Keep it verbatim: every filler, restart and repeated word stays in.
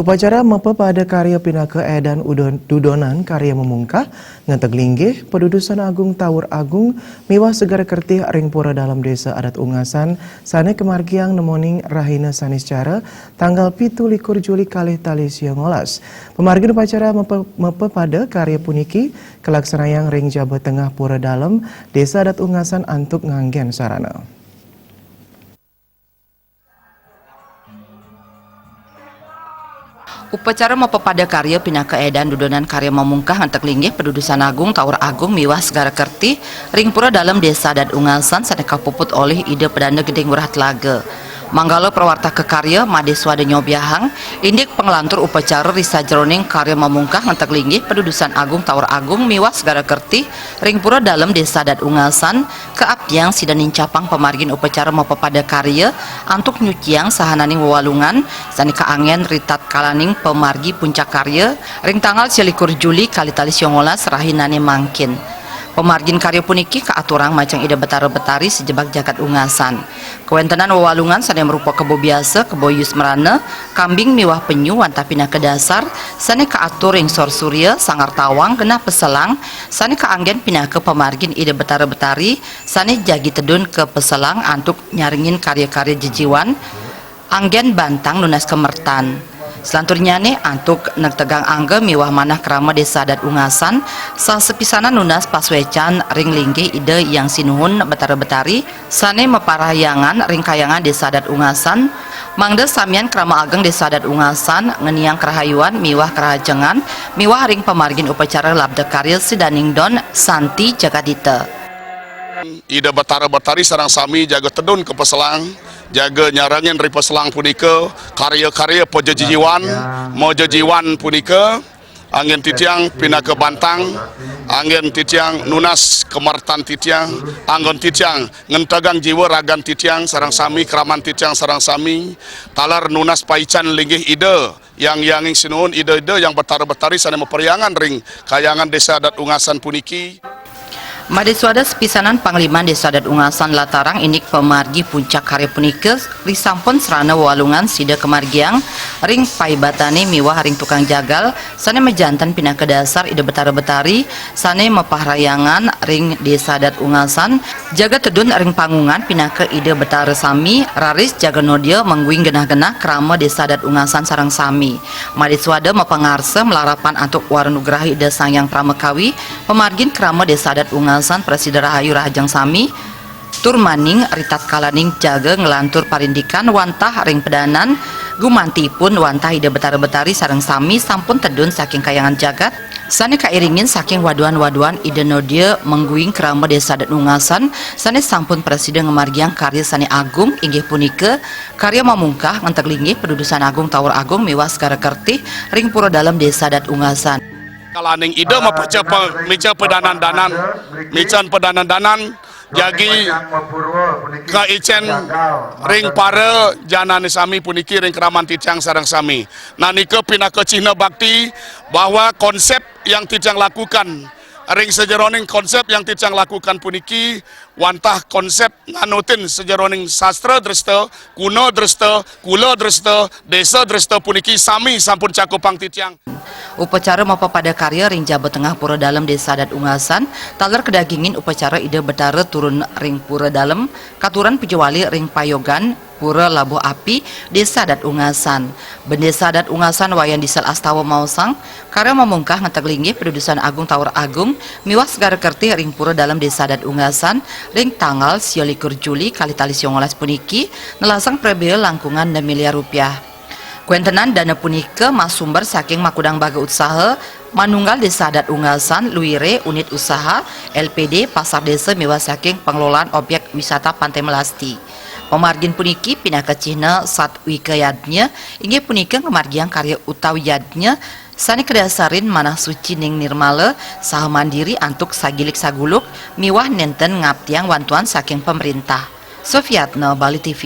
Upacara mapapada karya pinaka édan udon-, dudonan karya mamungkah, ngenteg linggih, padudusan agung Tawur Agung, miwah Segara Kertih ring Pura Dalem Désa Adat Ungasan, sané kamargiang nemoning rahina Saniscara, tanggal pitu likur Juli kalih tali sia ngolas. Pamargin upacara mapa-, mapapada karya puniki kalaksanayang ring jaba tengah Pura Dalem, Désa Adat Ungasan antuk nganggén sarana. Upacara mapapada karya pinaka édan dudonan karya mamungkah ngenteg linggih padudusan agung Tawur Agung miwah Segara Kertih ring Pura Dalem Désa Adat Ungasan sané kapuput olih Ida Pedanda Gedé Ngurah Telaga. Manggala prawartaka karya Madé Swada nyobiahang, indik panglantur upacara ri sajeroning karya mamungkah ngenteg linggih padudusan agung Tawur Agung miwah Segara Kertih ring Pura Dalem Désa Adat Ungasan, kaaptiang sida nincapang pamargin upacara mapapada karya antuk nyuciang sahananing wewalungan sané kaanggén ri tatkalaning pamargi puncak karya ring tanggal sia likur Juli kalih tali sia ngolas rahinané mangkin. Pamargin karya puniki kaaturang majeng Ida Betara Betari sajebag jagat Ungasan. Kawéntenan wewalungan sané marupa kebo biasa, kebo yus mrana, kambing miwah penyu wantah pinaka dasar sané kaatur ring sor surya, sanggar tawang, genah peselang sané kaanggén pinaka pamargin Ida Betara Betari sané jagi tedun ka peselang antuk nyarengin karya-karya jejiwan, anggén bantang nunas kamertan. Salanturnyané antuk negtegang angga miwah manah krama Désa Adat Ungasan, sasapisanan nunas pasuécan ring linggih Ida Hyang Sinuhun Betara Betari, sané maparahyangan ring kahyangan Désa Adat Ungasan, mangda samian krama ageng Désa Adat Ungasan ngeniang karahayuan miwah karahajengan miwah ring pamargin upacara labda karya sidaning Don Santi Jagadita. Ida Betara Betari sareng sami jaga tedun ka peselang, jaga nyarengin ri peselang punika karya-karya pajejiwan, majejiwan punika anggén titiang pinaka bantang, anggén titiang nunas kamertan titiang, anggén titiang ngentegang jiwa ragan titiang sareng sami, kraman titiang sareng sami, taler nunas paican linggih Ida Hyang Hyanging Sinuhun, Ida-ida Hyang Betara Betari sané maparhyangan ring kahyangan Désa Adat Ungasan puniki. Madé Swada sapisanan Pangliman Désa Adat Ungasan latarang indik pamargi puncak karya punika, risampun srana wewalungan sida kamargiang ring paibatané miwah ring tukang jagal sané majanten pinaka dasar Ida Betara Betari sané maparhyangan ring Désa Adat Ungasan, jaga tedun ring panggungan pinaka Ida Betara sami, raris jaga nodia mangguing genah-genah krama Désa Adat Ungasan sareng sami. Madé Swada mapangarsa malarapan antuk wara nugraha Ida Sang Hyang Pramakawi, pamargin krama Désa Adat Ungasan prasida rahayu rahajeng sami, tur maning ri tatkalaning jaga nglantur parindikan wantah ring pedanan, gumantiipun wantah Ida Betara Betari sareng sami sampun tedun saking kahyangan jagat, sané kairingin saking waduan-waduan Ida nodia mangguing krama Désa Adat Ungasan, sané sampun prasida ngamargiang karya sané agung, inggih punika karya mamungkah ngenteg linggih padudusan agung Tawur Agung miwah Segara Kertih ring Pura Dalem Désa Adat Ungasan. Kalaning Ida mapaca pa-, mica pedanan-danan, mican pedanan-danan, jagi kaicén ring para janané sami puniki ring kraman titiang sareng sami. Nah, nika pinaka cihna bakti bahwa konsep yang titiang lakukan, ring sajeroning konsep yang titiang lakukan puniki, wantah konsep nganutin sajeroning sastra dresta, kuna dresta, kula dresta, désa dresta puniki sami sampun cakupang titiang. Upacara mapapada karya ring jaba tengah Pura Dalem Désa Adat Ungasan, taler kadagingin upacara Ida Betara turun ring Pura Dalem, katuran pujawali ring payogan Pura Labuh Api, Désa Adat Ungasan. Bendésa Adat Ungasan Wayan Diesel Astawa maosang, karya mamungkah ngenteg linggih padudusan agung Tawur Agung miwah Segara Kertih ring Pura Dalem Désa Adat Ungasan ring tanggal sia likur Juli kalih tali sia ngolas puniki, nelasang prabéa langkungan enam miliar rupiah. Kawéntenan dana punika masumber saking makudang baga utsaha manunggal Désa Adat Ungasan, Luire, Unit Usaha, L P D, Pasar Désa miwah saking Pengelolaan Objek Wisata Pantai Melasti. Pamargin puniki pinaka cihna satwika yadnya, inggih punika ngamargiang karya utawi yadnya sané kadasarin manah suci ning nirmala saha mandiri antuk sagilik saguluk miwah nénten ngaptiang wantuan saking pamréntah. Sofiatna, Bali T V.